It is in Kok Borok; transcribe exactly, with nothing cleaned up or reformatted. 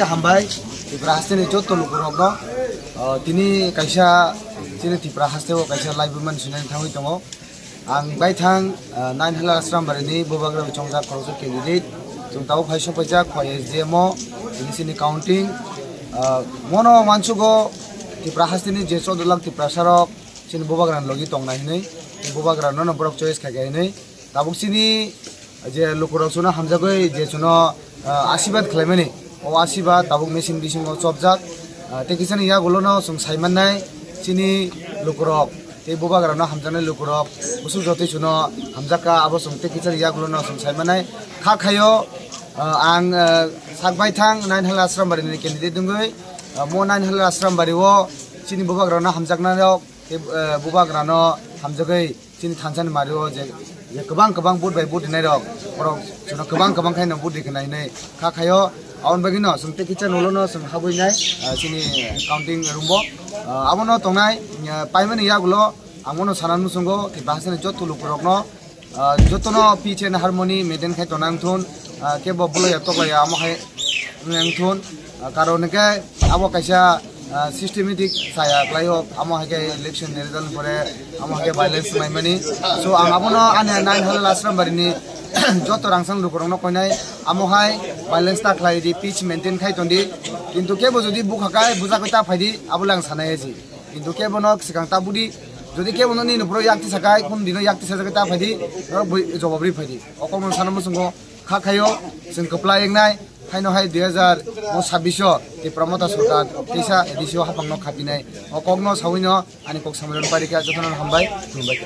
Hambai, Tripura hasteni joto lukurokno, ah, tini kaisa chini Tripura hasteo kaisa laibumani sinani thangwi tongo. Ang baithang, ah, Nine Hala Asrambari ni Bubagra chongjak khoroksa candidate. Chwng tabuk phai sokphaijak khoi S D M o, tini chini counting. Ah, mono mansugo Tripura hasteni je chwdalak Tripura sarok chini Bubagra logi tongnai hinwi, Bubagra no borok choice khaikha hinwi. Tabuk chini je lukurok chuno hamjagwi je chuno, ah, asibad khlaimani, o asibad tabuk machine bisingo chopjak. Ah, tei kisani yagulono chwng saimannai chini lukurok tei Bubagrano hamjaknai lukurok bwswk jotoi chuno hamjakka, abo chwng tei kisani yagulono chwng saimannai. Kha khaio, ah, ang, ah, sak baithang Nine Hala Asrambari ni candidate wngwi, ah, mo Nine Hala Asrambari o chini Bubagrano hamjaknai rok tei, ah, Bubagrano hamjagwi chini thansani mario je, je kwbang kwbang vote bai vote rinai rok, borok chwngno kwbang kwbang khaino vote rikha hinwi kha khaio. Aboni bagwino chwng tei kisa nolo no chwng habwi nai, ah, chini counting room bo. Ah, abono tongnai, ah, paimani yagulo ang bono sana muchungo bahasani joto lukurokno, ah, jotono peace and harmony maintain khai tona wngthun, ah, kebo bolai ya toklai ya amo hai wngthun. Ah, karon hwnkhe abo kaisa, ah, systematic chaya khlaio, amo hai khe election ni result pore amo hai khe violence maimani. So ang abono ani Nine Hala Asrambari ni joto rangchak lukurokno koinai, amo hai violence ta khlai di, peace maintain khai ton di. Kintu kebo jodi bukha kai bujagwi ta phai di, abo le ang sanai aji. Kintu kebo no swkang ta budi, jodi kebo no nini bro yakti sakai, kun dino yakti sajagwi ta phai di, norok bui jobab ri phai di. O kokno sana muchungo kha khaio, chwng kwplai wngnai, haino hai dui hazar sabbish o Tipra Motha Sarkar teisa A D C o hapang no khapinai. O kokno sawi no ani kok samrani parikha, jotono hambai, khulumbai.